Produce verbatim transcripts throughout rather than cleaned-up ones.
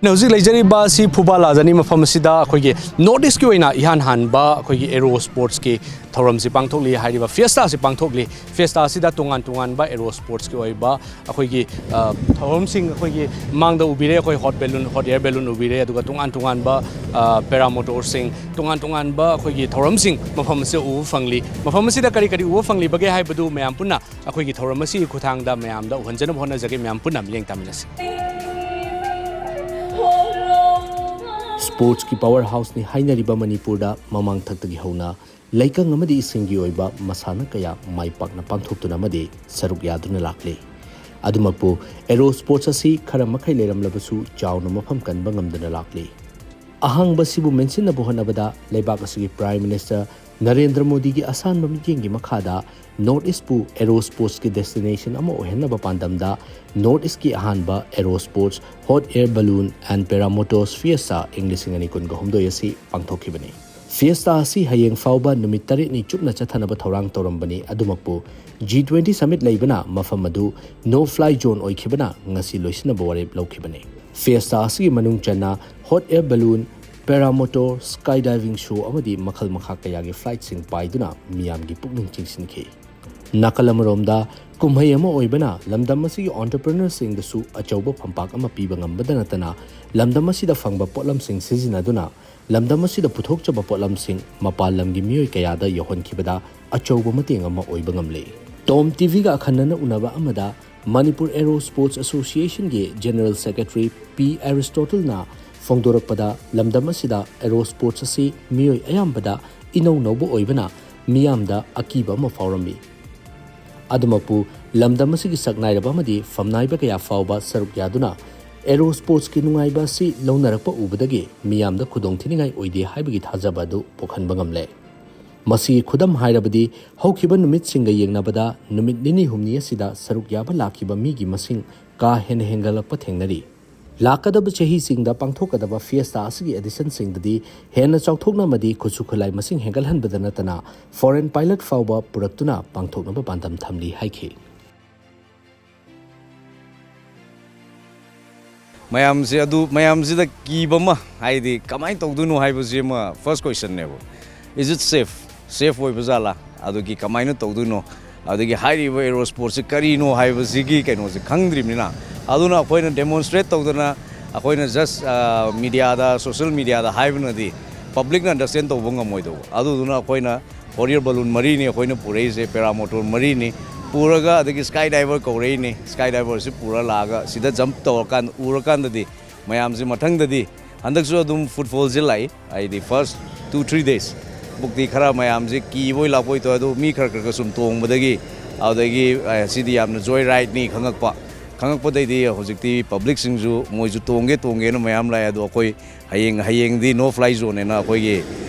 ꯍꯧꯖꯤꯛ ꯂꯩꯖꯔꯤꯕ ꯑꯁꯤ ꯐꯨꯕꯥ ꯂꯥꯖꯅꯤ꯫ ꯃꯐꯝ ꯑꯁꯤꯗ ꯑꯩꯈꯣꯏꯒꯤ ꯅꯣꯔꯠ ꯏꯁꯀꯤ ꯑꯣꯏꯅ ꯏꯍꯥꯟ ꯍꯥꯟꯕ ꯑꯩꯈꯣꯏꯒꯤ ꯑꯦꯔꯣ ꯁ꯭ꯄꯣꯔꯠꯁꯀꯤ ꯊꯧꯔꯝꯁꯤ ꯄꯥꯡꯊꯣꯛꯂꯤ, ꯍꯥꯏꯔꯤꯕ ꯐꯤꯌꯦꯁꯇꯥꯁꯤ ꯄꯥꯡꯊꯣꯛꯂꯤ꯫ ꯐꯤꯌꯦꯁꯇꯥ ꯑꯁꯤꯗ ꯇꯣꯉꯥꯟ ꯇꯣꯉꯥꯟꯕ ꯑꯦꯔꯣ ꯁ꯭ꯄꯣꯔꯠꯁꯀꯤ ꯑꯣꯏꯕ ꯑꯩꯈꯣꯏꯒꯤ, ꯑ, ꯊꯧꯔꯝꯁꯤꯡ ꯑꯩꯈꯣꯏꯒꯤ ꯃꯥꯡꯗ ꯎꯕꯤꯔꯦ꯫ ꯑꯩꯈꯣꯏ ꯍꯣꯠ ꯕꯦꯂꯨꯟ, ꯍꯣꯠ ꯑꯦꯌꯔ ꯕꯦꯂꯨꯟ ꯎꯕꯤꯔꯦ, ꯑꯗꯨꯒ ꯇꯣꯉꯥꯟ ꯇꯣꯉꯥꯟꯕ, ꯑ, ꯄꯦꯔꯥꯃꯣꯇꯣꯔꯁꯤꯡ, ꯇꯣꯉꯥꯟ ꯇꯣꯉꯥꯟꯕ ꯑꯩꯈꯣꯏꯒꯤ ꯊꯧꯔꯝꯁꯤꯡ ꯃꯐꯝ ꯑꯁꯤꯗ ꯎꯕ ꯐꯪꯂꯤ꯫ ꯃꯐꯝ ꯑꯁꯤꯗ ꯀꯔꯤ ꯀꯔꯤ ꯎꯕ ꯐꯪꯂꯤꯕꯒꯦ ꯍꯥꯏꯕꯗꯨ ꯃꯌꯥꯝ ꯄꯨꯟꯅ ꯑꯩꯈꯣꯏꯒꯤ ꯊꯧꯔꯝ ꯑꯁꯤꯒꯤ ꯈꯨꯠꯊꯥꯡꯗ ꯃꯌꯥꯝꯗ ꯎꯍꯟꯖꯅꯕ ꯍꯣꯠꯅꯖꯒꯦ꯫ ꯃꯌꯥꯝ ꯄꯨꯟꯅ ꯃꯤꯠꯌꯦꯡ ꯇꯥꯃꯤꯟꯅꯁꯤ꯫ ꯁ꯭ꯄꯣꯔꯠꯁꯀꯤ ꯄꯥꯋꯔ ꯍꯥꯎꯁꯅꯤ ꯍꯥꯏꯅꯔꯤꯕ ꯃꯅꯤꯄꯨꯔꯗ ꯃꯃꯥꯡ ꯊꯛꯇꯒꯤ ꯍꯧꯅ ꯂꯩꯀꯪ ꯑꯃꯗꯤ ꯏꯁꯤꯡꯒꯤ ꯑꯣꯏꯕ ꯃꯁꯥꯟꯅ ꯀꯌꯥ ꯃꯥꯏ ꯄꯥꯛꯅ ꯄꯥꯡꯊꯣꯛꯇꯨꯅ ꯑꯃꯗꯤ ꯁꯔꯨꯛ ꯌꯥꯗꯨꯅ ꯂꯥꯛꯂꯤ꯫ ꯑꯗꯨꯃꯛꯄꯨ, ꯑꯦꯔꯣ ꯁ꯭ꯄꯣꯔꯠꯁ ꯑꯁꯤ ꯈꯔ ꯃꯈꯩ ꯂꯩꯔꯝꯂꯕꯁꯨ ꯆꯥꯎꯅ ꯃꯐꯝ ꯀꯟꯕ ꯉꯝꯗꯨꯅ ꯂꯥꯛꯂꯤ꯫ ꯑꯍꯥꯡꯕꯁꯤꯕꯨ ꯃꯦꯟꯁꯤꯟꯅꯕ ꯍꯣꯠꯅꯕꯗ ꯂꯩꯕꯥꯛ ꯑꯁꯤꯒꯤ ꯄ꯭ꯔꯥꯏꯝ ꯃꯤꯅꯤꯁꯇꯔ ꯅꯔꯦꯟꯗ꯭ꯔ ꯃꯣꯗꯤꯒꯤ ꯑꯁꯥꯟꯕ ꯃꯤꯠꯌꯦꯡꯒꯤ ꯃꯈꯥꯗ ꯅꯣꯔꯠ ꯏꯁꯄꯨ ꯑꯦꯔꯣ ꯁ꯭ꯄꯣꯔꯠꯁꯀꯤ ꯗꯦꯁꯇꯤꯅꯦꯁꯟ ꯑꯃ ꯑꯣꯏꯍꯟꯅꯕ ꯄꯥꯟꯗꯝꯗ ꯅꯣꯔꯠ ꯏꯁꯀꯤ ꯑꯍꯥꯟꯕ aero sports hot air balloon and paramotors fiesta ꯏꯪ ꯂꯤꯁꯤꯡ ꯑꯅꯤ ꯀꯨꯟꯒ ꯍꯨꯝꯗꯣꯏ ꯑꯁꯤ ꯄꯥꯡꯊꯣꯛꯈꯤꯕꯅꯤ꯫ ꯐꯤꯌꯦꯁꯇꯥ ꯑꯁꯤ ꯍꯌꯦꯡ ꯐꯥꯎꯕ ꯅꯨꯃꯤꯠ ꯇꯔꯦꯠꯅꯤ ꯆꯨꯞꯅ ꯆꯠꯊꯅꯕ ꯊꯧꯔꯥꯡ ꯇꯧꯔꯝꯕꯅꯤ꯫ ꯑꯗꯨꯃꯛꯄꯨ, ꯖꯤ ꯇ꯭ꯋꯦꯟꯇꯤ ꯁꯃꯤꯠ ꯂꯩꯕꯅ ꯃꯐꯝ ꯑꯗꯨ ꯅꯣ ꯐ꯭ꯂꯥꯏ ꯖꯣꯟ ꯑꯣꯏꯈꯤꯕꯅ ꯉꯁꯤ ꯂꯣꯏꯁꯤꯟꯅꯕ ꯋꯥꯔꯦꯞ ꯂꯧꯈꯤꯕꯅꯤ꯫ ꯐꯤꯌꯦꯁꯇꯥ ꯑꯁꯤꯒꯤ ꯃꯅꯨꯡ ꯆꯟꯅ ꯍꯣꯠ ꯑꯦꯌꯔ ꯕꯦꯂꯨꯟ, ꯄꯦꯔꯥꯃꯣꯇꯣꯔ, ꯁ꯭ꯀꯥꯏ ꯗꯥꯏꯚꯤꯡ ꯁꯣ ꯑꯃꯗꯤ ꯃꯈꯜ ꯃꯈꯥ ꯀꯌꯥꯒꯤ ꯐ꯭ꯂꯥꯏꯠꯁꯤꯡ ꯄꯥꯏꯗꯨꯅ ꯃꯤꯌꯥꯝꯒꯤ ꯄꯨꯛꯅꯤꯡ ꯆꯤꯡꯁꯤꯟꯈꯤ꯫ ꯅꯥꯀꯜ ꯑꯃꯔꯣꯝꯗ, ꯀꯨꯝꯍꯩ ꯑꯃ ꯑꯣꯏꯕꯅ ꯂꯝꯗꯝ ꯑꯁꯤꯒꯤ ꯑꯣꯟꯇꯔꯄ꯭ꯔꯤꯅꯔꯁꯤꯡꯗꯁꯨ ꯑꯆꯧꯕ ꯐꯝꯄꯥꯛ ꯑꯃ ꯄꯤꯕ ꯉꯝꯕꯗ ꯅꯠꯇꯅ, ꯂꯝꯗꯝ ꯑꯁꯤꯗ ꯐꯪꯕ ꯄꯣꯠꯂꯝꯁꯤꯡ ꯁꯤꯖꯤꯟꯅꯗꯨꯅ ꯂꯝꯗꯝ ꯑꯁꯤꯗ ꯄꯨꯊꯣꯛꯆꯕ ꯄꯣꯠꯂꯝꯁꯤꯡ ꯃꯄꯥꯟ ꯂꯝꯒꯤ ꯃꯤꯑꯣꯏ ꯀꯌꯥꯗ ꯌꯧꯍꯟꯈꯤꯕꯗ ꯑꯆꯧꯕ ꯃꯇꯦꯡ ꯑꯃ ꯑꯣꯏꯕ ꯉꯝꯂꯦ꯫ ꯇꯣꯝ ꯇꯤꯚꯤꯒ ꯑꯈꯟꯅꯅ ꯎꯅꯕ ꯑꯃꯗ ꯃꯅꯤꯄꯨꯔ ꯑꯦꯔꯣ ꯁ꯭ꯄꯣꯔꯠꯁ ꯑꯦꯁꯣꯁꯤꯌꯦꯁꯟꯒꯤ ꯖꯦꯅꯔꯦꯜ ꯁꯦꯀ꯭ꯔꯦꯇꯔꯤ ꯄꯤ ꯑꯦꯔꯤꯁꯇꯣꯇꯜꯅ ꯐꯣꯡꯗꯣꯔꯛꯄꯗ, ꯂꯝꯗꯝ ꯑꯁꯤꯗ ꯑꯦꯔꯣ ꯁ꯭ꯄꯣꯔꯠꯁ ꯑꯁꯤ ꯃꯤꯑꯣꯏ ꯑꯌꯥꯝꯕꯗ ꯏꯅꯧ ꯅꯧꯕ ꯑꯣꯏꯕꯅ ꯃꯤꯌꯥꯝꯗ ꯑꯀꯤꯕ ꯑꯃ ꯐꯥꯎꯔꯝꯃꯤ꯫ ꯑꯗꯨꯃꯛꯄꯨ, ꯂꯝꯗꯝ ꯑꯁꯤꯒꯤ ꯁꯛꯅꯥꯏꯔꯕ ꯑꯃꯗꯤ ꯐꯝꯅꯥꯏꯕ ꯀꯌꯥ ꯐꯥꯎꯕ ꯁꯔꯨꯛ ꯌꯥꯗꯨꯅ ꯑꯦꯔꯣ ꯁ꯭ꯄꯣꯔꯠꯁꯀꯤ ꯅꯨꯡꯉꯥꯏꯕ ꯑꯁꯤ ꯂꯧꯅꯔꯛꯄ ꯎꯕꯗꯒꯤ ꯃꯤꯌꯥꯝꯗ ꯈꯨꯗꯣꯡꯊꯤꯅꯤꯡꯉꯥꯏ ꯑꯣꯏꯗꯦ ꯍꯥꯏꯕꯒꯤ ꯊꯥꯖꯕ ꯑꯗꯨ ꯄꯣꯛꯍꯟꯕ ꯉꯝꯂꯦ꯫ ꯃꯁꯤꯒꯤ ꯈꯨꯗꯝ ꯍꯥꯏꯔꯕꯗꯤ, ꯍꯧꯈꯤꯕ ꯅꯨꯃꯤꯠꯁꯤꯡꯒ ꯌꯦꯡꯅꯕꯗ ꯅꯨꯃꯤꯠ ꯅꯤꯅꯤ ꯍꯨꯝꯅꯤ ꯑꯁꯤꯗ ꯁꯔꯨꯛ ꯌꯥꯕ ꯂꯥꯛꯈꯤꯕ ꯃꯤꯒꯤ ꯃꯁꯤꯡ ꯀꯥ ꯍꯦꯟꯅ ꯍꯦꯟꯒꯠꯂꯛꯄ ꯊꯦꯡꯅꯔꯤ꯫ ꯂꯥꯛꯀꯗꯕ ꯆꯍꯤꯁꯤꯡꯗ ꯄꯥꯡꯊꯣꯛꯀꯗꯕ ꯐꯤꯌꯦꯁꯇꯥ ꯑꯁꯤꯒꯤ ꯑꯦꯗꯤꯁꯟꯁꯤꯡꯗꯗꯤ ꯍꯦꯟꯅ ꯆꯥꯎꯊꯣꯛꯅ ꯑꯃꯗꯤ ꯈꯨꯠꯁꯨ ꯈꯨꯠꯂꯥꯏ ꯃꯁꯤꯡ ꯍꯦꯟꯒꯠꯍꯟꯕꯗ ꯅꯠꯇꯅ ꯐꯣꯔꯦꯟ ꯄꯥꯏꯂꯠ ꯐꯥꯎꯕ ꯄꯨꯔꯛꯇꯨꯅ ꯄꯥꯡꯊꯣꯛꯅꯕ ꯄꯥꯟꯗꯝ ꯊꯝꯂꯤ ꯍꯥꯏꯈꯤ꯫ ꯃꯌꯥꯝꯁꯦ ꯑꯗꯨ, ꯃꯌꯥꯝꯁꯤꯗ ꯀꯤꯕ ꯑꯃ, ꯍꯥꯏꯗꯤ ꯀꯃꯥꯏꯅ ꯇꯧꯗꯣꯏꯅꯣ ꯍꯥꯏꯕꯁꯤ ꯑꯃ first question ꯅꯦꯕ꯫ Is it safe? Safe ꯑꯣꯏꯕ ꯖꯥꯠꯂꯥ? ꯑꯗꯨꯒꯤ ꯀꯃꯥꯏꯅ ꯇꯧꯗꯣꯏꯅꯣ? ꯑꯗꯒꯤ ꯍꯥꯏꯔꯤꯕ ꯑꯦꯔꯣ ꯁ꯭ꯄꯣꯔꯠꯁꯤ ꯀꯔꯤꯅꯣ ꯍꯥꯏꯕꯁꯤꯒꯤ ꯀꯩꯅꯣꯁꯦ ꯈꯪꯗ꯭ꯔꯤꯕꯅꯤꯅ, ꯑꯗꯨꯅ ꯑꯩꯈꯣꯏꯅ demonstrate ꯇꯧꯗꯅ, ꯑꯩꯈꯣꯏꯅ just, ꯑ, ꯃꯤꯗꯤꯌꯥꯗ, social media ꯗ ꯍꯥꯏꯕꯅꯗꯤ public ꯅ understand ꯇꯧꯕ ꯉꯝꯃꯣꯏꯗꯧꯕ꯫ ꯑꯗꯨꯗꯨꯅ ꯑꯩꯈꯣꯏꯅ Hot air balloon ꯃꯔꯤꯅꯤ ꯑꯩꯈꯣꯏꯅ ꯄꯨꯔꯛꯏꯁꯦ, paramotor ꯃꯔꯤꯅꯤ ꯄꯨꯔꯒ, ꯑꯗꯒꯤ sky diver ꯀꯧꯔꯛꯏꯅꯤ, sky diver ꯁꯤ ꯄꯨꯔ ꯂꯥꯛꯑꯒ ꯁꯤꯗ jump ꯇꯧꯔꯀꯥꯟꯗ, ꯎꯔꯀꯥꯟꯗꯗꯤ ꯃꯌꯥꯝꯁꯦ ꯃꯊꯪꯗꯗꯤ, ꯍꯟꯗꯛꯁꯨ ꯑꯗꯨꯝ footfall ꯁꯦ ꯂꯥꯛꯏ, ꯍꯥꯏꯗꯤ first two three days ꯕꯨꯛꯇꯤ ꯈꯔ ꯃꯌꯥꯝꯁꯦ ꯀꯤꯕꯣꯏ ꯂꯥꯛꯄꯣꯏ ꯇꯧꯋꯦ, ꯑꯗꯣ ꯃꯤ ꯈꯔ ꯈꯔ ꯈꯔ ꯁꯨꯝ ꯇꯣꯡꯕꯗꯒꯤ, ꯑꯗꯨꯗꯒꯤ, ꯑ, ꯁꯤꯗꯤ ꯌꯥꯝꯅ joy ride ꯅꯤ ꯈꯪꯉꯛꯄ, ꯈꯪꯉꯛꯄꯗꯩꯗꯤ ꯍꯧꯖꯤꯛꯇꯤ public ꯁꯤꯡꯁꯨ ꯃꯣꯏꯁꯨ ꯇꯣꯡꯒꯦ ꯇꯣꯡꯒꯦꯅ ꯃꯌꯥꯝ ꯂꯥꯛꯑꯦ꯫ ꯑꯗꯣ ꯑꯩꯈꯣꯏ ꯍꯌꯦꯡ, ꯍꯌꯦꯡꯗꯤ no fly zone ꯍꯥꯏꯅ ꯑꯩꯈꯣꯏꯒꯤ,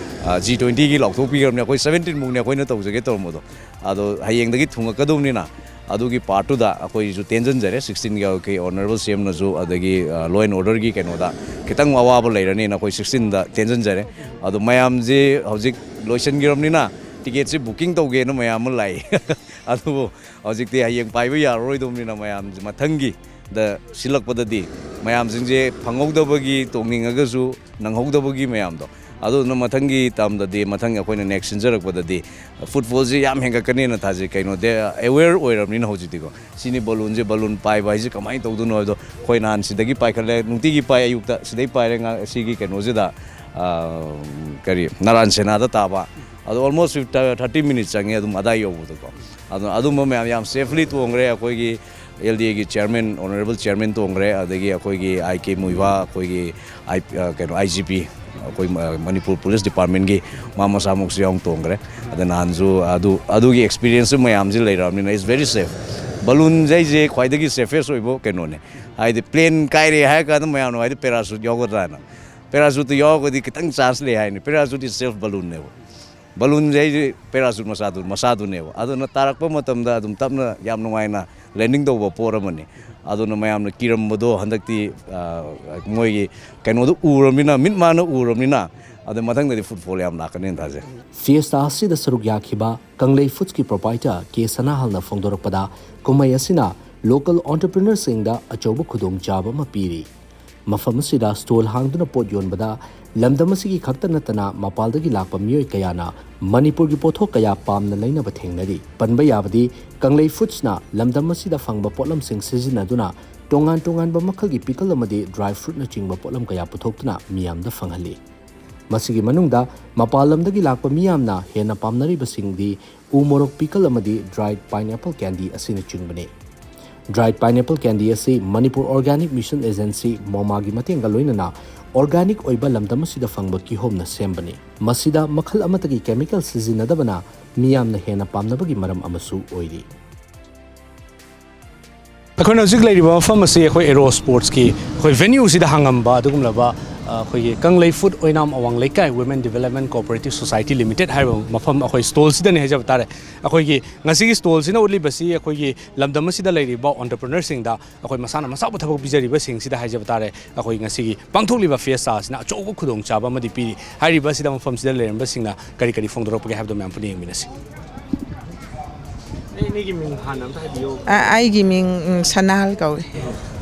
ꯑ, G twenty ꯒꯤ ꯂꯥꯎꯊꯣꯛꯄꯤꯈ꯭ꯔꯕꯅꯤ꯫ ꯑꯩꯈꯣꯏ seventeen ꯃꯨꯛꯅꯤ ꯑꯩꯈꯣꯏꯅ ꯇꯧꯖꯒꯦ ꯇꯧꯔꯝꯕꯗꯣ, ꯑꯗꯣ ꯍꯌꯦꯡꯗꯒꯤ ꯊꯨꯡꯉꯛꯀꯗꯧꯕꯅꯤꯅ, ꯑꯗꯨꯒꯤ part ꯇꯨꯗ ꯑꯩꯈꯣꯏꯁꯨ ꯇꯦꯟꯖꯟꯖꯔꯦ꯫ Sixteen ꯒꯤ ꯑꯩꯈꯣꯏ Honourable C M ꯅꯁꯨ, ꯑꯗꯒꯤ, ꯑ, law and order ꯒꯤ ꯀꯩꯅꯣꯗ ꯈꯤꯇꯪ ꯑꯋꯥꯕ ꯂꯩꯔꯅꯤꯅ ꯑꯩꯈꯣꯏ sixteen ꯗ ꯇꯦꯟꯖꯟꯖꯔꯦ꯫ ꯑꯗꯣ ꯃꯌꯥꯝꯁꯦ ꯍꯧꯖꯤꯛ ꯂꯣꯏꯁꯤꯟꯈ꯭ꯔꯕꯅꯤꯅ ticket ꯁꯤ booking ꯇꯧꯒꯦꯅ ꯃꯌꯥꯝ ꯑꯃ ꯂꯥꯛꯏ꯫ ꯑꯗꯨꯕꯨ ꯍꯧꯖꯤꯛꯇꯤ ꯍꯌꯦꯡ ꯄꯥꯏꯕ ꯌꯥꯔꯔꯣꯏꯗꯧꯕꯅꯤꯅ, ꯃꯌꯥꯝꯁꯦ ꯃꯊꯪꯒꯤꯗ ꯁꯤꯜꯂꯛꯄꯗꯗꯤ ꯃꯌꯥꯝꯁꯤꯡꯁꯦ ꯐꯪꯍꯧꯗꯕꯒꯤ, ꯇꯣꯡꯅꯤꯡꯉꯒꯁꯨ ꯅꯪꯍꯧꯗꯕꯒꯤ ꯃꯌꯥꯝꯗꯣ, ꯑꯗꯨꯗꯨꯅ ꯃꯊꯪꯒꯤ term ꯗꯗꯤ, ꯃꯊꯪ ꯑꯩꯈꯣꯏꯅ next ꯁꯤꯟꯖꯔꯛꯄꯗꯗꯤ footfall ꯁꯤ ꯌꯥꯝ ꯍꯦꯟꯒꯠꯀꯅꯦꯅ ꯊꯥꯖꯩ꯫ ꯀꯩꯅꯣꯗꯤ aware ꯑꯣꯏꯔꯕꯅꯤꯅ ꯍꯧꯖꯤꯛꯇꯤꯀꯣ, ꯁꯤꯅꯤ balloon ꯁꯦ, balloon ꯄꯥꯏꯕ ꯍꯥꯏꯁꯦ ꯀꯃꯥꯏꯅ ꯇꯧꯗꯣꯏꯅꯣ ꯍꯥꯏꯕꯗꯣ꯫ ꯑꯩꯈꯣꯏ ꯅꯍꯥꯟ ꯁꯤꯗꯒꯤ ꯄꯥꯏꯈꯠꯂꯦ, ꯅꯨꯡꯇꯤꯒꯤ ꯄꯥꯏ, ꯑꯌꯨꯛꯇ ꯁꯤꯗꯩ ꯄꯥꯏꯔꯦ, ꯉꯥ-, ꯁꯤꯒꯤ ꯀꯩꯅꯣꯁꯤꯗ, ꯑ, ꯀꯔꯤ, ꯅꯔꯥꯟ ꯁꯦꯅꯥꯗ ꯇꯥꯕ꯫ ꯑꯗꯣ almost thirty minutes ꯆꯪꯉꯦ ꯑꯗꯨꯝ ꯑꯗꯥꯏ ꯌꯧꯕꯗꯀꯣ꯫ ꯑꯗꯣ ꯑꯗꯨꯝꯕ ꯃꯌꯥꯝ ꯌꯥꯝ safely ꯇꯣꯡꯈ꯭ꯔꯦ꯫ ꯑꯩꯈꯣꯏꯒꯤ L D A ꯒꯤ chairman, Honourable Chairman ꯇꯣꯡꯈ꯭ꯔꯦ, ꯑꯗꯒꯤ ꯑꯩꯈꯣꯏꯒꯤ I K ꯃꯨꯏꯕꯥ, ꯑꯩꯈꯣꯏꯒꯤ I-, ꯑ, ꯀꯩꯅꯣ, I G P, ꯑꯩꯈꯣꯏ ꯃ-, ꯃꯅꯤꯄꯨꯔ Police Department ꯒꯤ ꯃꯥ ꯃꯁꯥꯃꯛꯁꯨ ꯌꯥꯎꯅ ꯇꯣꯡꯈ꯭ꯔꯦ꯫ ꯑꯗ ꯅꯍꯥꯟꯁꯨ ꯑꯗꯨ, ꯑꯗꯨꯒꯤ experience ꯁꯨ ꯃꯌꯥꯝꯁꯤ ꯂꯩꯔꯕꯅꯤꯅ, it's very safe꯫ Balloon ꯁꯦ ꯑꯩꯁꯦ ꯈ꯭ꯋꯥꯏꯗꯒꯤ safest ꯑꯣꯏꯕ ꯀꯩꯅꯣꯅꯦ꯫ ꯍꯥꯏꯗꯤ plane ꯀꯥꯏꯔꯦ ꯍꯥꯏꯔ ꯀꯥꯟꯗ ꯃꯌꯥꯝꯅ ꯍꯥꯏꯗꯤ parachute ꯌꯥꯎꯒꯗ꯭ꯔꯥꯅ꯫ Parachute ꯇꯨ ꯌꯥꯎꯔꯒꯗꯤ ꯈꯤꯇꯪ chance ꯂꯩ ꯍꯥꯏꯅꯤ꯫ Parachute is self balloon ꯅꯦꯕ꯫ Balloon ꯁꯦ ꯑꯩꯁꯦ parachute ꯃꯆꯥꯗꯨ, ꯃꯆꯥꯗꯨꯅꯦꯕ꯫ ꯑꯗꯨꯅ ꯇꯥꯔꯛꯄ ꯃꯇꯝꯗ ꯑꯗꯨꯝ ꯇꯞꯅ ꯌꯥꯝ ꯅꯨꯡꯉꯥꯏꯅ landing ꯇꯧꯕ ꯄꯣꯠ ꯑꯃꯅꯤ꯫ ꯑꯗꯨꯅ ꯃꯌꯥꯝꯅ ꯀꯤꯔꯝꯕꯗꯣ ꯍꯟꯗꯛꯇꯤ, ꯑ, ꯃꯣꯏꯒꯤ ꯀꯩꯅꯣꯗꯣ ꯎꯔꯕꯅꯤꯅ, ꯃꯤꯠ ꯃꯥꯅ ꯎꯔꯕꯅꯤꯅ, ꯑꯗꯨ ꯃꯊꯪꯗꯗꯤ footfall ꯌꯥꯝ ꯂꯥꯛꯀꯅꯦꯅ ꯊꯥꯖꯩ꯫ Fiesta ꯑꯁꯤꯗ ꯁꯔꯨꯛ ꯌꯥꯈꯤꯕ ꯀꯪꯂꯩ Foods ꯀꯤ proprietor K ꯁꯅꯥꯍꯜꯅ ꯐꯣꯡꯗꯣꯔꯛꯄꯗ, ꯀꯨꯝꯍꯩ ꯑꯁꯤꯅ local entrepreneur ꯁꯤꯡꯗ ꯑꯆꯧꯕ ꯈꯨꯗꯣꯡꯆꯥꯕ ꯑꯃ ꯄꯤꯔꯤ꯫ ꯃꯐꯝ ꯑꯁꯤꯗ stall ꯍꯥꯡꯗꯨꯅ ꯄꯣꯠ ꯌꯣꯟꯕꯗ ꯂꯝꯗꯝ ꯑꯁꯤꯒꯤ ꯈꯛꯇ ꯅꯠꯇꯅ ꯃꯄꯥꯜꯗꯒꯤ ꯂꯥꯛꯄ ꯃꯤꯑꯣꯏ ꯀꯌꯥꯅ ꯃꯅꯤꯄꯨꯔꯒꯤ ꯄꯣꯠꯊꯣꯛ ꯀꯌꯥ ꯄꯥꯝꯅ ꯂꯩꯅꯕ ꯊꯦꯡꯅꯔꯤ꯫ ꯄꯟꯕ ꯌꯥꯕꯗꯤ, ꯀꯪꯂꯩ ꯐꯨꯗꯁꯅ ꯂꯝꯗꯝ ꯑꯁꯤꯗ ꯐꯪꯕ ꯄꯣꯠꯂꯝꯁꯤꯡ ꯁꯤꯖꯤꯟꯅꯗꯨꯅ ꯇꯣꯉꯥꯟ ꯇꯣꯉꯥꯟꯕ ꯃꯈꯜꯒꯤ ꯄꯤꯀꯜ ꯑꯃꯗꯤ ꯗ꯭ꯔꯥꯏ ꯐ꯭ꯔꯨꯠꯅꯆꯤꯡꯕ ꯄꯣꯠꯂꯝ ꯀꯌꯥ ꯄꯨꯊꯣꯛꯇꯨꯅ ꯃꯤꯌꯥꯝꯗ ꯐꯪꯍꯜꯂꯤ꯫ ꯃꯁꯤꯒꯤ ꯃꯅꯨꯡꯗ ꯃꯄꯥꯟ ꯂꯝꯗꯒꯤ ꯂꯥꯛꯄ ꯃꯤꯌꯥꯝꯅ ꯍꯦꯟꯅ ꯄꯥꯝꯅꯔꯤꯕꯁꯤꯡꯗꯤ ꯎ ꯃꯣꯔꯣꯛ ꯄꯤꯀꯜ ꯑꯃꯗꯤ ꯗ꯭ꯔꯥꯏꯠ ꯄꯥꯏꯟꯑꯦꯄꯜ ꯀꯦꯟꯗꯤ ꯑꯁꯤꯅꯆꯤꯡꯕꯅꯤ꯫ ꯗ꯭ꯔꯥꯏꯠ ꯄꯥꯏꯟꯑꯦꯄꯜ ꯀꯦꯟꯗꯤ ꯑꯁꯤ ꯃꯅꯤꯄꯨꯔ ꯑꯣꯔꯒꯥꯅꯤꯛ ꯃꯤꯁꯟ ꯑꯦꯖꯦꯟꯁꯤ, ꯃꯣꯃꯥꯒꯤ ꯃꯇꯦꯡꯒ ꯂꯣꯏꯅꯅ ꯑꯣꯔꯒꯥꯅꯤꯛ ꯑꯣꯏꯕ ꯂꯝꯗꯝ ꯑꯁꯤꯗ ꯐꯪꯕ ꯀꯤꯍꯣꯝꯅ ꯁꯦꯝꯕꯅꯤ꯫ ꯃꯁꯤꯗ ꯃꯈꯜ ꯑꯃꯠꯇꯒꯤ ꯀꯦꯃꯤꯀꯦꯜ ꯁꯤꯖꯤꯟꯅꯗꯕꯅ ꯃꯤꯌꯥꯝꯅ ꯍꯦꯟꯅ ꯄꯥꯝꯅꯕꯒꯤ ꯃꯔꯝ ꯑꯃꯁꯨ ꯑꯣꯏꯔꯤ꯫ ꯑꯩꯈꯣꯏꯅ ꯍꯧꯖꯤꯛ ꯂꯩꯔꯤꯕ ꯃꯐꯝ ꯑꯁꯤ ꯑꯩꯈꯣꯏ ꯑꯦꯔꯣ ꯁ꯭ꯄꯣꯔꯠꯁꯀꯤ ꯑꯩꯈꯣꯏ ꯚꯦꯅ꯭ꯌꯨꯁꯤꯗ ꯍꯥꯡꯉꯝꯕ ꯑꯗꯨꯒꯨꯝꯂꯕ, ꯑ, ꯑꯩꯈꯣꯏꯒꯤ ꯀꯪꯂꯩ ꯐꯨꯗ ꯑꯣꯏꯅꯥꯝ ꯑꯋꯥꯡ ꯂꯩꯀꯥꯏ Women Development Cooperative Society Limited ꯍꯥꯏꯔꯤꯕ ꯃꯐꯝ ꯑꯩꯈꯣꯏ ꯁ꯭ꯇꯣꯜꯁꯤꯗꯅꯤ ꯍꯥꯏꯖꯕ ꯇꯥꯔꯦ꯫ ꯑꯩꯈꯣꯏꯒꯤ ꯉꯁꯤꯒꯤ ꯁ꯭ꯇꯣꯜꯁꯤꯅ ꯎꯠꯂꯤꯕꯁꯤ ꯑꯩꯈꯣꯏꯒꯤ ꯂꯝꯗꯝ ꯑꯁꯤꯗ ꯂꯩꯔꯤꯕ ꯑꯣꯟꯇꯔꯄ꯭ꯔꯤꯅꯔꯁꯤꯡꯗ ꯑꯩꯈꯣꯏ ꯃꯁꯥꯅ ꯃꯁꯥꯕꯨ ꯊꯕꯛ ꯄꯤꯖꯔꯤꯕꯁꯤꯡꯁꯤꯗ ꯍꯥꯏꯖꯕ ꯇꯥꯔꯦ꯫ ꯑꯩꯈꯣꯏ ꯉꯁꯤꯒꯤ ꯄꯥꯡꯊꯣꯛꯂꯤꯕ ꯐꯦꯁꯇꯥ ꯑꯁꯤꯅ ꯑꯆꯧꯕ ꯈꯨꯗꯣꯡꯆꯥꯕ ꯑꯃꯗꯤ ꯄꯤꯔꯤ꯫ ꯍꯥꯏꯔꯤꯕ ꯑꯁꯤꯗ ꯃꯐꯝꯁꯤꯗ ꯂꯩꯔꯝꯕꯁꯤꯡꯅ ꯀꯔꯤ ꯀꯔꯤ ꯐꯣꯡꯗꯣꯔꯛꯄꯒꯦ ꯍꯥꯏꯕꯗꯣ ꯃꯌꯥꯝ ꯄꯨꯟꯅ ꯌꯦꯡꯃꯤꯟꯅꯁꯤ꯫ ꯑꯩ ꯃꯤꯒꯤ ꯃꯤꯡ ꯍꯥꯟꯅ ꯑꯝꯇ ꯍꯥꯏꯕꯤꯌꯨ꯫ ꯑ, ꯑꯩꯒꯤ ꯃꯤꯡ, ꯎꯝ, ꯁꯅꯥꯍꯜ ꯀꯧꯏ꯫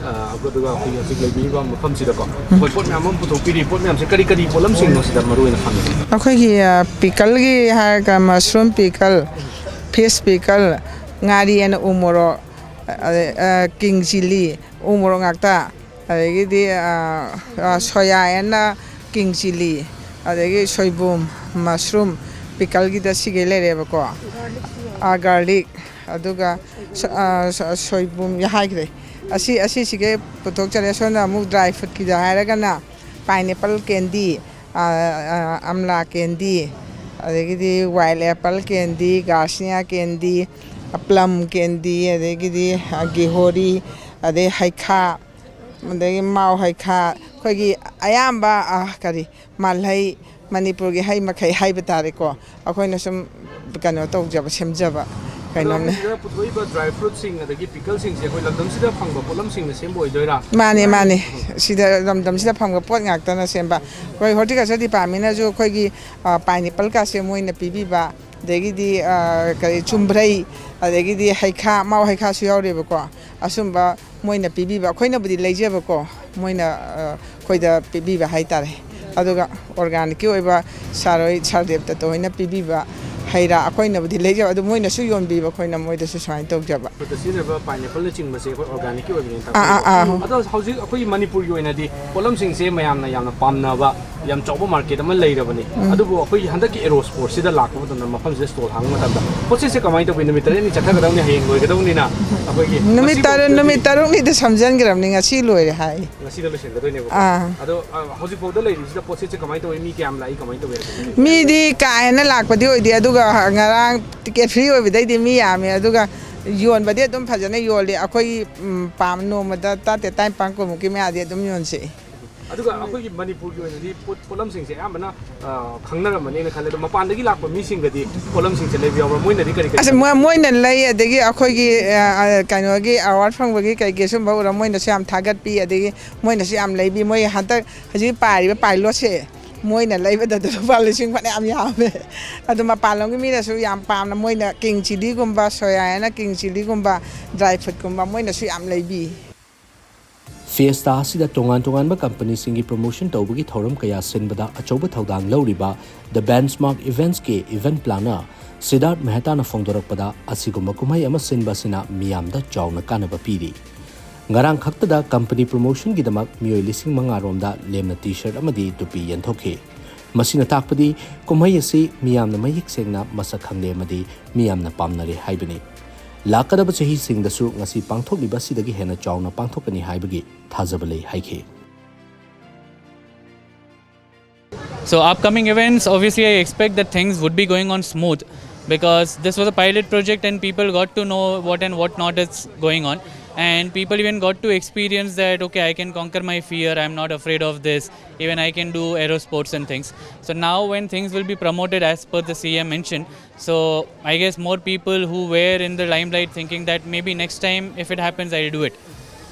ꯑ, ꯑꯗꯨꯒ ꯑꯩꯈꯣꯏꯒꯤ ꯍꯧꯖꯤꯛ ꯂꯩꯕꯤꯔꯤꯕ ꯃꯐꯝꯁꯤꯗꯀꯣ, ꯑꯩꯈꯣꯏ ꯄꯣꯠ ꯃꯌꯥꯝ ꯑꯃ ꯄꯨꯊꯣꯛꯄꯤꯔꯤ꯫ ꯄꯣꯠ ꯃꯌꯥꯝꯁꯦ ꯀꯔꯤ ꯀꯔꯤ ꯄꯣꯠꯂꯝꯁꯤꯡꯅꯣ ꯁꯤꯗ ꯃꯔꯨ ꯑꯣꯏꯅ ꯐꯪꯉꯤꯁꯦ? ꯑꯩꯈꯣꯏꯒꯤ, ꯑ, ꯄꯤꯀꯜꯒꯤ ꯍꯥꯏꯔꯒ ꯃꯁꯔꯨꯝ ꯄꯤꯀꯜ, ꯐꯤꯁ ꯄꯤꯀꯜ, ꯉꯥꯔꯤ ꯑꯅ ꯎ ꯃꯣꯔꯣꯛ, ꯑ, ꯑ, ꯀꯤꯡ ꯆꯤꯂꯤ, ꯎ ꯃꯣꯔꯣꯛ ꯉꯥꯛꯇ, ꯑꯗꯒꯤꯗꯤ, ꯑ, ꯑ, ꯁꯣꯌꯥ ꯑꯦꯟꯅ ꯀꯤꯡ ꯆꯤꯂꯤ, ꯑꯗꯒꯤ ꯁꯣꯏꯕꯨꯝ, ꯃꯁꯔꯨꯝ, ꯄꯤꯀꯜꯒꯤꯗ ꯁꯤꯈꯩ ꯂꯩꯔꯦꯕꯀꯣ꯫ ꯑ, ꯒꯥꯔꯂꯤꯛ, ꯑꯗꯨꯒ ꯁ-, ꯑ, ꯁ-, ꯁꯣꯏꯕꯨꯝ ꯍꯥꯏꯈ꯭ꯔꯦ꯫ ꯑꯁꯤ, ꯑꯁꯤꯁꯤꯒꯩ ꯄꯨꯊꯣꯛꯆꯔꯦ꯫ ꯁꯣꯝꯗ ꯑꯃꯨꯛ ꯗ꯭ꯔꯥꯏ ꯐ꯭ꯔꯨꯠꯀꯤꯗ ꯍꯥꯏꯔꯒꯅ ꯄꯥꯏꯅꯦꯄꯜ ꯀꯦꯟꯗꯤ, ꯑ, ꯑ, ꯑꯝꯂꯥ ꯀꯦꯟꯗꯤ, ꯑꯗꯒꯤꯗꯤ wild apple candy, garcinia candy, plum candy, ꯑꯗꯒꯤꯗꯤ, ꯑ, ꯒꯤꯍꯣꯔꯤ, ꯑꯗꯩ ꯍꯩꯈꯥ, ꯑꯗꯒꯤ ꯃꯥꯎ ꯍꯩꯈꯥ, ꯑꯩꯈꯣꯏꯒꯤ ꯑꯌꯥꯝꯕ, ꯑ, ꯀꯔꯤ, ꯃꯥꯜꯍꯩ, ꯃꯅꯤꯄꯨꯔꯒꯤ ꯍꯩ ꯃꯈꯩ ꯍꯥꯏꯕ ꯇꯥꯔꯦꯀꯣ, ꯑꯩꯈꯣꯏꯅ ꯁꯨꯝ ꯀꯩꯅꯣ ꯇꯧꯖꯕ, ꯁꯦꯝꯖꯕ ꯑꯗꯣ ꯀꯩꯅꯣꯝꯅꯦ꯫ ꯑꯩꯈꯣꯏ ꯁꯤꯗ ꯄꯨꯊꯣꯛꯏꯕ ꯗ꯭ꯔꯥꯏ ꯐ꯭ꯔꯨꯠꯁꯤꯡ ꯑꯗꯒꯤ ꯄꯤꯀꯜꯁꯤꯡꯁꯦ ꯑꯩꯈꯣꯏ ꯂꯝꯗꯝꯁꯤꯗ ꯐꯪꯕ ꯄꯣꯠꯂꯝꯁꯤꯡꯅ ꯁꯦꯝꯕ ꯑꯣꯏꯗꯣꯏꯔꯥ? ꯃꯥꯅꯦ, ꯃꯥꯅꯦ꯫ ꯁꯤꯗ ꯂꯝꯗꯝꯁꯤꯗ ꯐꯪꯕ ꯄꯣꯠ ꯉꯥꯛꯇꯅ ꯁꯦꯝꯕ꯫ ꯑꯩꯈꯣꯏ ꯍꯣꯔꯇꯤꯀꯜꯆꯔ ꯗꯤꯄꯥꯔꯠꯃꯦꯟꯅꯁꯨ ꯑꯩꯈꯣꯏꯒꯤ, ꯑ, ꯄꯥꯏꯅꯦꯄꯜ ꯀꯥꯁꯦ ꯃꯣꯏꯅ ꯄꯤꯕꯤꯕ, ꯑꯗꯒꯤꯗꯤ, ꯑ, ꯀꯔꯤ, ꯆꯨꯝꯕ꯭ꯔꯩ, ꯑꯗꯒꯤꯗꯤ ꯍꯩꯈꯥ, ꯃꯥꯎ ꯍꯩꯈꯥꯁꯨ ꯌꯥꯎꯔꯦꯕꯀꯣ꯫ ꯑꯁꯨꯝꯕ ꯃꯣꯏꯅ ꯄꯤꯕꯤꯕ, ꯑꯩꯈꯣꯏꯅꯕꯨꯗꯤ ꯂꯩꯖꯕꯀꯣ, ꯃꯣꯏꯅ ꯑ, ꯑꯩꯈꯣꯏꯗ ꯄꯤꯕꯤꯕ ꯍꯥꯏꯇꯥꯔꯦ꯫ ꯑꯗꯨꯒ ꯑꯣꯔꯒꯥꯅꯤꯛꯀꯤ ꯑꯣꯏꯕ ꯁꯥꯔ ꯍꯣꯏ, ꯁꯥꯔ ꯗꯦꯕꯇꯇ ꯍꯣꯏꯅ ꯄꯤꯕꯤꯕ ꯍꯩ ꯔꯥ ꯑꯩꯈꯣꯏꯅꯕꯨꯗꯤ ꯂꯩꯖꯕ, ꯑꯗꯨ ꯃꯣꯏꯅꯁꯨ ꯌꯣꯟꯕꯤꯕ, ꯑꯩꯈꯣꯏꯅ ꯃꯣꯏꯗꯁꯨ ꯁꯨꯃꯥꯏꯅ ꯇꯧꯖꯕ꯫ ꯈꯨꯠꯇ ꯁꯤꯖꯤꯟꯅꯕ ꯄꯥꯏꯅꯦꯄꯜꯅꯆꯤꯡꯕꯁꯦ ꯑꯩꯈꯣꯏ ꯑꯣꯔꯒꯥꯅꯤꯛꯀꯤ ꯑꯣꯏꯕꯅꯦꯅ ꯑꯥ, ꯑꯥ, ꯇꯥꯛꯄꯤꯕ꯫ ꯑꯥ꯫ ꯑꯗꯣ ꯍꯧꯖꯤꯛ ꯑꯩꯈꯣꯏꯒꯤ ꯃꯅꯤꯄꯨꯔꯒꯤ ꯑꯣꯏꯅꯗꯤ ꯄꯣꯠꯂꯝꯁꯤꯡꯁꯦ ꯃꯌꯥꯝꯅ ꯌꯥꯝꯅ ꯄꯥꯝꯅꯕ ꯌꯥꯝ ꯆꯥꯎꯕ ꯃꯥꯔꯀꯦꯠ ꯑꯃ ꯂꯩꯔꯕꯅꯤ꯫ ꯑꯗꯨꯕꯨ ꯑꯩꯈꯣꯏꯒꯤ ꯍꯟꯗꯛꯀꯤ ꯑꯦꯔꯣ ꯁ꯭ꯄꯣꯔꯠꯁꯤꯗ ꯂꯥꯛꯄ ꯃꯇꯝꯗ, ꯃꯐꯝꯁꯤꯗ ꯁ꯭ꯇꯣꯜ ꯍꯥꯡꯕ ꯃꯇꯝꯗ, ꯄꯣꯠꯁꯦ ꯀꯃꯥꯏꯅ ꯇꯧꯕꯤ? ꯅꯨꯃꯤꯠ ꯇꯔꯦꯠꯅꯤ ꯆꯠꯊꯒꯗꯕꯅꯤ, ꯍꯌꯦꯡ ꯂꯣꯏꯒꯗꯧꯅꯤꯅ ꯑꯩꯈꯣꯏꯒꯤ ꯅꯨꯃꯤꯠ ꯉꯁꯤꯐꯥꯎ ꯇꯔꯨꯛ ꯑꯩꯈꯣꯏꯒꯤ ꯅꯨꯃꯤꯠ ꯇꯔꯨꯛꯅꯤꯗ ꯁꯝꯖꯟꯈ꯭ꯔꯕꯅꯤ, ꯉꯁꯤ ꯂꯣꯏꯔꯦ ꯍꯥꯏ꯫ ꯉꯁꯤꯗ ꯂꯣꯏꯁꯤꯟꯒꯗꯣꯏꯅꯦꯕꯀꯣ꯫ ꯑꯥ꯫ ꯑꯗꯣ ꯑ, ꯍꯧꯖꯤꯛꯐꯥꯎꯗ ꯂꯩꯔꯤꯁꯤꯗ ꯄꯣꯠꯁꯦ ꯀꯃꯥꯏꯅ ꯇꯧꯋꯤ? ꯃꯤ ꯀꯌꯥꯝ ꯂꯥꯛꯏ, ꯀꯃꯥꯏꯅ ꯇꯧꯋꯤ? ꯃꯤꯗꯤ ꯀꯥ ꯍꯦꯟꯅ ꯂꯥꯛꯄꯗꯤ ꯑꯣꯏꯗꯦ, ꯑꯗꯨꯒ ꯉꯔꯥꯡ ꯇꯤꯀꯦꯠ ꯐ꯭ꯔꯤ ꯑꯣꯏꯕꯗꯩꯗꯤ ꯃꯤ ꯌꯥꯝꯃꯦ꯫ ꯑꯗꯨꯒ ꯌꯣꯟꯕꯗꯤ ꯑꯗꯨꯝ ꯐꯖꯅ ꯌꯣꯜꯂꯤ꯫ ꯑꯩꯈꯣꯏꯒꯤ ꯎꯝ, ꯄꯥꯝ ꯅꯣꯡꯃꯗ ꯇꯔꯥꯇꯔꯦꯠ, ꯇꯔꯥꯅꯤꯄꯥꯟ, ꯀꯨꯟꯃꯨꯛꯀꯤ ꯃꯌꯥꯗꯤ ꯑꯗꯨꯝ ꯌꯣꯟꯁꯤ꯫ ꯑꯗꯨꯒ ꯑꯩꯈꯣꯏꯒꯤ ꯃꯅꯤꯄꯨꯔꯒꯤ ꯑꯣꯏꯅꯗꯤ ꯄꯣꯠ ꯄꯣꯠꯂꯝꯁꯤꯡꯁꯦ ꯑꯌꯥꯝꯕꯅ ꯑ, ꯈꯪꯅꯔꯝꯃꯅꯤꯅ ꯈꯜꯂꯦ꯫ ꯑꯗꯣ ꯃꯄꯥꯟꯗꯒꯤ ꯂꯥꯛꯄ ꯃꯤꯁꯤꯡꯒꯗꯤ ꯄꯣꯠꯂꯝꯁꯤꯡꯁꯦ ꯂꯩꯕ ꯌꯥꯎꯕ꯭ꯔꯥ? ꯃꯣꯏꯅꯗꯤ ꯀꯔꯤ ꯀꯔꯤ ꯑꯁ ꯃꯣꯏ- ꯃꯣꯏꯅ ꯂꯩ, ꯑꯗꯒꯤ ꯑꯩꯈꯣꯏꯒꯤ ꯑ, ꯑ, ꯀꯩꯅꯣꯒꯤ ꯑꯦꯋꯥꯔꯗ ꯐꯪꯕꯒꯤ ꯀꯩꯀꯩ ꯁꯨꯝꯕ ꯎꯔ ꯃꯣꯏꯅꯁꯨ ꯌꯥꯝ ꯊꯥꯒꯠꯄꯤ꯫ ꯑꯗꯒꯤ ꯃꯣꯏꯅꯁꯨ ꯌꯥꯝ ꯂꯩꯕꯤ꯫ ꯃꯣꯏ ꯍꯟꯗꯛ ꯍꯧꯖꯤꯛ ꯄꯥꯏꯔꯤꯕ ꯄꯥꯏꯂꯣꯠꯁꯦ ꯃꯣꯏꯅ ꯂꯩꯕꯗꯗ ꯂꯨꯄꯥ ꯂꯤꯁꯤꯡ ꯐꯅꯌꯥꯝ ꯌꯥꯝꯃꯦ꯫ ꯑꯗꯣ ꯃꯄꯥꯟ ꯂꯝꯒꯤ ꯃꯤꯅꯁꯨ ꯌꯥꯝ ꯄꯥꯝꯅ, ꯃꯣꯏꯅ ꯀꯤꯡ ꯆꯤꯂꯤꯒꯨꯝꯕ, ꯁꯣꯌꯥ ꯍꯥꯏꯅ ꯀꯤꯡ ꯆꯤꯂꯤꯒꯨꯝꯕ, ꯗ꯭ꯔꯥꯏ ꯐ꯭ꯔꯨꯠꯀꯨꯝꯕ ꯃꯣꯏꯅꯁꯨ ꯌꯥꯝ ꯂꯩꯕꯤ꯫ ꯐꯤꯌꯦꯁꯇꯥ ꯑꯁꯤꯗ ꯇꯣꯉꯥꯟ ꯇꯣꯉꯥꯟꯕ ꯀꯝꯄꯅꯤꯁꯤꯡꯒꯤ ꯄ꯭ꯔꯣꯃꯣꯁꯟ ꯇꯧꯕꯒꯤ ꯊꯧꯔꯝ ꯀꯌꯥ ꯁꯤꯟꯕꯗ ꯑꯆꯧꯕ ꯊꯧꯗꯥꯡ ꯂꯧꯔꯤꯕ ꯗ ꯕꯦꯟꯆꯃꯥꯔꯛ ꯏꯚꯦꯟꯠꯁꯀꯤ ꯏꯚꯦꯟꯠ ꯄ꯭ꯂꯥꯅꯔ ꯁꯤꯗꯥꯔꯊ ꯃꯦꯍꯇꯥꯅ ꯐꯣꯡꯗꯣꯔꯛꯄꯗ, ꯑꯁꯤꯒꯨꯝꯕ ꯀꯨꯝꯍꯩ ꯑꯃ ꯁꯤꯟꯕ ꯑꯁꯤꯅ ꯃꯤꯌꯥꯝꯗ ꯆꯥꯎꯅ ꯀꯥꯟꯅꯕ ꯄꯤꯔꯤ꯫ ꯉꯔꯥꯡ ꯈꯛꯇꯗ ꯀꯝꯄꯅꯤ ꯄ꯭ꯔꯣꯃꯣꯁꯟꯒꯤꯗꯃꯛ ꯃꯤꯑꯣꯏ ꯂꯤꯁꯤꯡ ꯃꯉꯥ ꯔꯣꯝꯗ ꯂꯦꯝꯅ ꯇꯤ ꯁꯔꯠ ꯑꯃꯗꯤ ꯇꯨꯄꯤ ꯌꯦꯟꯊꯣꯛꯈꯤ꯫ ꯃꯁꯤꯅ ꯇꯥꯛꯄꯗꯤ ꯀꯨꯝꯍꯩ ꯑꯁꯤ ꯃꯤꯌꯥꯝꯅ ꯃꯌꯦꯛ ꯁꯦꯡꯅ ꯃꯁꯛ ꯈꯪꯂꯦ ꯑꯃꯗꯤ ꯃꯤꯌꯥꯝꯅ ꯄꯥꯝꯅꯔꯦ ꯍꯥꯏꯕꯅꯤ꯫ ꯂꯥꯛꯀꯗꯕ ꯆꯍꯤꯁꯤꯡꯗꯁꯨ ꯉꯁꯤ ꯄꯥꯡꯊꯣꯛꯂꯤꯕ ꯑꯁꯤꯗꯒꯤ ꯍꯦꯟꯅ ꯆꯥꯎꯅ ꯄꯥꯡꯊꯣꯛꯀꯅꯤ ꯍꯥꯏꯕꯒꯤ ꯊꯥꯖꯕ ꯂꯩ ꯍꯥꯏꯈꯤ꯫ So upcoming events, obviously, I expect that things would be going on smooth because this was a pilot project and people got to know what and what not is going on, and people even got to experience that, okay, I can conquer my fear, I'm not afraid of this, even I can do aero sports and things. So now when things will be promoted as per the C M mentioned, so I guess more people who were in the limelight thinking that maybe next time if it happens, I'll do it.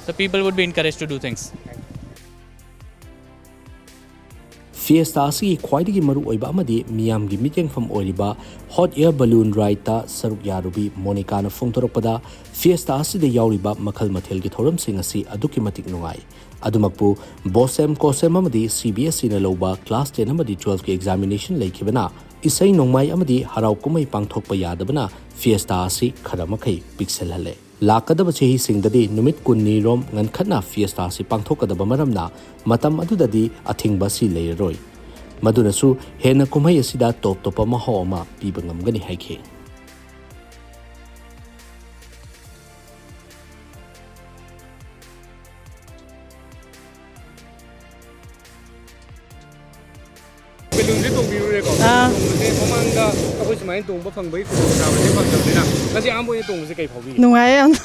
So people would be encouraged to do things. ꯐꯤꯌꯦꯁꯇꯥ ꯑꯁꯤꯒꯤ ꯈ꯭ꯋꯥꯏꯗꯒꯤ ꯃꯔꯨꯑꯣꯏꯕ ꯑꯃꯗꯤ ꯃꯤꯌꯥꯝꯒꯤ ꯃꯤꯠꯌꯦꯡꯐꯝ ꯑꯣꯏꯔꯤꯕ ꯍꯣꯠ air balloon ꯔꯥꯏꯗꯇ ꯁꯔꯨꯛ ꯌꯥꯔꯨꯕꯤ ꯃꯣꯅꯤꯀꯥꯅ ꯐꯣꯡꯗꯣꯔꯛꯄꯗ, ꯐꯤꯌꯦꯁꯇꯥ ꯑꯁꯤꯗ ꯌꯥꯎꯔꯤꯕ ꯃꯈꯜ ꯃꯊꯦꯜꯒꯤ ꯊꯧꯔꯝꯁꯤꯡ ꯑꯁꯤ ꯑꯗꯨꯛꯀꯤ ꯃꯇꯤꯛ ꯅꯨꯡꯉꯥꯏ꯫ ꯑꯗꯨꯃꯛꯄꯨ, ꯕꯣꯁꯦꯝ ꯀꯣꯁꯦꯝ ꯑꯃꯗꯤ ꯁꯤ ꯕꯤ ꯑꯦꯁ ꯏꯅ ꯂꯧꯕ ꯀ꯭ꯂꯥꯁ ꯇꯦꯟ ꯑꯃꯗꯤ ꯇꯨꯋꯦꯜꯐꯀꯤ ꯑꯦꯛꯖꯥꯃꯤꯅꯦꯁꯟ ꯂꯩꯈꯤꯕꯅ, ꯏꯁꯩ ꯅꯣꯡꯃꯥꯏ ꯑꯃꯗꯤ ꯍꯔꯥꯎ ꯀꯨꯝꯍꯩ ꯄꯥꯡꯊꯣꯛꯄ ꯌꯥꯗꯕꯅ ꯐꯤꯌꯦꯁꯇꯥ ꯑꯁꯤ ꯈꯔ ꯃꯈꯩ ꯄꯤꯛꯁꯜꯍꯜꯂꯦ꯫ ꯂꯥꯛꯀꯗꯕ ꯆꯍꯤꯁꯤꯡꯗꯗꯤ ꯅꯨꯃꯤꯠ ꯀꯨꯟꯅꯤꯔꯣꯝ ꯉꯟꯈꯠꯅ ꯐꯤꯌꯦꯁꯇꯥ ꯑꯁꯤ ꯄꯥꯡꯊꯣꯛꯀꯗꯕ ꯃꯔꯝꯅ, ꯃꯇꯝ ꯑꯗꯨꯗꯗꯤ ꯑꯊꯤꯡꯕ ꯑꯁꯤ ꯂꯩꯔꯔꯣꯏ꯫ ꯃꯗꯨꯅꯁꯨ ꯍꯦꯟꯅ ꯀꯨꯝꯍꯩ ꯑꯁꯤꯗ ꯇꯣꯞ ꯇꯣꯞꯄ ꯃꯍꯥꯎ ꯑꯃ ꯄꯤꯕ ꯉꯝꯒꯅꯤ ꯍꯥꯏꯈꯤ꯫ ꯕꯦꯂꯨꯟꯁꯦ ꯇꯣꯡꯕꯤꯔꯨꯔꯦꯀꯣ? ꯑꯥ꯫ ꯇꯣꯡꯕꯁꯦ ꯃꯃꯥꯡꯗ ꯑꯩꯈꯣꯏ ꯁꯨꯃꯥꯏꯅ ꯇꯣꯡꯕ ꯐꯪꯕꯒꯤ ꯈꯨꯗꯣꯡꯆꯥꯕꯁꯦ ꯐꯪꯗꯕꯅꯤꯅ, ꯉꯁꯤ ꯑꯍꯥꯟꯕ ꯑꯣꯏꯅ ꯇꯣꯡꯕꯁꯦ ꯀꯩ ꯐꯥꯎꯕꯤꯒꯦ? ꯅꯨꯡꯉꯥꯏꯌꯦ ꯌꯥꯝꯅ꯫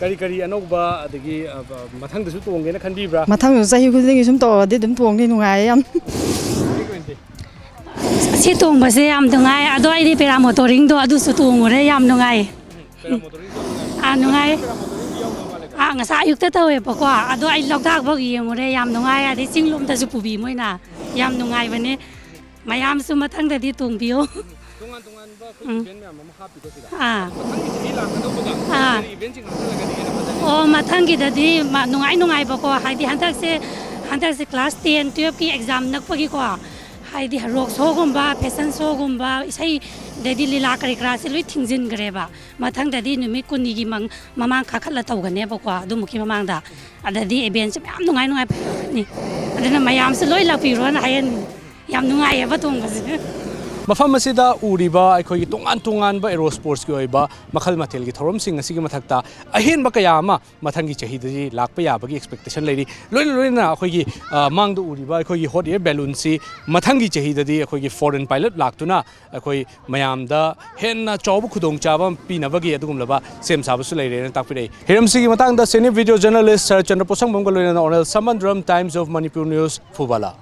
ꯀꯔꯤ ꯀꯔꯤ ꯑꯅꯧꯕ, ꯑꯗꯒꯤ, ꯑ, ꯑ, ꯃꯊꯪꯗꯁꯨ ꯇꯣꯡꯒꯦꯅ ꯈꯟꯕꯤꯕ꯭ꯔꯥ? ꯃꯊꯪꯁꯨ ꯆꯍꯤ ꯈꯨꯗꯤꯡꯒꯤ ꯁꯨꯝ ꯇꯧꯔꯗꯤ ꯑꯗꯨꯝ ꯇꯣꯡꯅꯤ, ꯅꯨꯡꯉꯥꯏꯌꯦ ꯌꯥꯝ꯫ ꯑꯩꯒꯤ ꯑꯣꯏꯅꯗꯤ꯫ ꯁꯤ ꯇꯣꯡꯕꯁꯦ ꯌꯥꯝ ꯅꯨꯡꯉꯥꯏ꯫ ꯑꯗꯣ ꯑꯩꯗꯤ ꯄꯦꯔꯥꯃꯣꯇꯣꯔꯤꯡꯗꯣ ꯑꯗꯨꯁꯨ ꯇꯣꯡꯉꯨꯔꯦ, ꯌꯥꯝ ꯅꯨꯡꯉꯥꯏ꯫ ꯄꯦꯔꯥꯃꯣꯇꯣꯔꯤꯡ ꯇꯣꯡꯉꯨꯔꯦ꯫ ꯑꯥ, ꯅꯨꯡꯉꯥꯏ꯫ ꯄꯦꯔꯥꯃꯣꯇꯣꯔꯤꯡꯗꯤ ꯌꯥꯎꯗꯕ ꯃꯥꯜꯂꯦꯀꯣ? ꯑꯥ, ꯉꯁꯥꯏ ꯑꯌꯨꯛꯇ ꯇꯧꯋꯦꯕꯀꯣ꯫ ꯑꯗꯣ ꯑꯩ ꯂꯣꯛꯇꯥꯛ ꯐꯥꯎ ꯌꯦꯡꯉꯨꯔꯦ, ꯌꯥꯝ ꯅꯨꯡꯉꯥꯏ꯫ ꯑꯗꯩ ꯆꯤꯡ ꯂꯣꯝꯗꯁꯨ ꯄꯨꯕꯤ ꯃꯣꯏꯅ꯫ ꯌꯥꯝ ꯅꯨꯡꯉꯥꯏꯕꯅꯦ꯫ ꯃꯌꯥꯝꯁꯨ ꯃꯊꯪꯗꯗꯤ ꯇꯣꯡꯕꯤꯌꯣ꯫ ꯇꯣꯉꯥꯟ ꯇꯣꯉꯥꯟꯕ ꯑꯩꯈꯣꯏ ꯎꯝ꯫ ꯏꯚꯦꯟ ꯃꯌꯥꯝ ꯑꯃ ꯍꯥꯞꯄꯤꯗꯣ ꯁꯤꯗ꯫ ꯑꯥ꯫ ꯃꯊꯪꯒꯤ ꯆꯍꯤ ꯂꯥꯛꯀꯗꯧꯕꯗ ꯑꯥ꯫ ꯀꯔꯤ ꯏꯚꯦꯟꯁꯤꯡ ꯍꯥꯞꯆꯤꯜꯂꯒꯗꯤ ꯍꯦꯟꯅ ꯐꯖꯅꯤ? ꯑꯣ, ꯃꯊꯪꯒꯤꯗꯗꯤ ꯃ-, ꯅꯨꯡꯉꯥꯏ ꯅꯨꯡꯉꯥꯏꯕꯀꯣ, ꯍꯥꯏꯗꯤ ꯍꯟꯗꯛꯁꯦ, ꯍꯟꯗꯛꯁꯦ ꯀ꯭ꯂꯥꯁ ꯇꯦꯟ, ꯇꯨꯌꯦꯜꯐꯀꯤ ꯑꯦꯛꯖꯥꯝ ꯅꯛꯄꯒꯤꯀꯣ, ꯍꯥꯏꯗꯤ ꯔꯣꯛ ꯁꯣꯒꯨꯝꯕ, ꯐꯦꯁꯟ ꯁꯣꯒꯨꯝꯕ, ꯏꯁꯩ, ꯑꯗꯩꯗꯤ ꯂꯤꯂꯥ ꯀꯔꯤ ꯀꯔꯥꯁꯦ ꯂꯣꯏ ꯊꯤꯡꯖꯤꯟꯈ꯭ꯔꯦꯕ꯫ ꯃꯊꯪꯗꯗꯤ ꯅꯨꯃꯤꯠ ꯀꯨꯟꯅꯤꯒꯤ ꯃꯪ-, ꯃꯃꯥꯡ ꯀꯥꯈꯠꯂ ꯇꯧꯒꯅꯦꯕꯀꯣ, ꯑꯗꯨꯃꯨꯛꯀꯤ ꯃꯃꯥꯡꯗ꯫ ꯑꯗꯗꯤ ꯏꯚꯦꯟꯁꯨ ꯃꯌꯥꯝ ꯅꯨꯡꯉꯥꯏ ꯅꯨꯡꯉꯥꯏꯕ ꯂꯩꯔꯝꯒꯅꯤ꯫ ꯑꯗꯨꯅ ꯃꯌꯥꯝꯁꯨ ꯂꯣꯏ ꯂꯥꯛꯄꯤꯔꯣꯅ ꯍꯥꯏꯍꯟꯅꯤꯡꯉꯤ꯫ ꯌꯥꯝ ꯅꯨꯡꯉꯥꯏꯌꯦꯕ ꯇꯣꯡꯕꯁꯦ꯫ ꯃꯐꯝ ꯑꯁꯤꯗ ꯎꯔꯤꯕ ꯑꯩꯈꯣꯏꯒꯤ ꯇꯣꯉꯥꯟ ꯇꯣꯉꯥꯟꯕ ꯑꯦꯔꯣ ꯁ꯭ꯄꯣꯔꯠꯁꯀꯤ ꯑꯣꯏꯕ ꯃꯈꯜ ꯃꯊꯦꯜꯒꯤ ꯊꯧꯔꯝꯁꯤꯡ ꯑꯁꯤꯒꯤ ꯃꯊꯛꯇ ꯑꯍꯦꯟꯕ ꯀꯌꯥ ꯑꯃ ꯃꯊꯪꯒꯤ ꯆꯍꯤꯗꯗꯤ ꯂꯥꯛꯄ ꯌꯥꯕꯒꯤ ꯑꯦꯛꯁꯄꯦꯛꯇꯦꯁꯟ ꯂꯩꯔꯤ꯫ ꯂꯣꯏꯅ ꯂꯣꯏꯅꯅ ꯑꯩꯈꯣꯏꯒꯤ, ꯑ, ꯃꯥꯡꯗ ꯎꯔꯤꯕ ꯑꯩꯈꯣꯏꯒꯤ ꯍꯣꯠ ꯑꯦꯌꯔ ꯕꯦꯂꯨꯟꯁꯤ ꯃꯊꯪꯒꯤ ꯆꯍꯤꯗꯗꯤ ꯑꯩꯈꯣꯏꯒꯤ ꯐꯣꯔꯦꯟ ꯄꯥꯏꯂꯠ ꯂꯥꯛꯇꯨꯅ ꯑꯩꯈꯣꯏ ꯃꯌꯥꯝꯗ ꯍꯦꯟꯅ ꯆꯥꯎꯕ ꯈꯨꯗꯣꯡꯆꯥꯕ ꯑꯃ ꯄꯤꯅꯕꯒꯤ ꯑꯗꯨꯒꯨꯝꯂꯕ ꯁꯦꯝ ꯁꯥꯕꯁꯨ ꯂꯩꯔꯦꯅ ꯇꯥꯛꯄꯤꯔꯛꯏ꯫ ꯍꯤꯔꯝꯁꯤꯒꯤ ꯃꯇꯥꯡꯗ ꯁꯦꯅꯤꯌꯔ ꯚꯤꯗꯤꯑꯣ ꯖꯔꯅꯦꯂꯤꯁ ꯁꯔꯠꯆꯟꯗ꯭ꯔ ꯄꯣꯠꯁꯪꯕꯝꯒ ꯂꯣꯏꯅꯅ ꯑꯣꯅꯦꯜ ꯁꯃꯟꯗ꯭ꯔꯝ, Times of Manipur News, ꯐꯨꯕꯥꯂꯥ꯫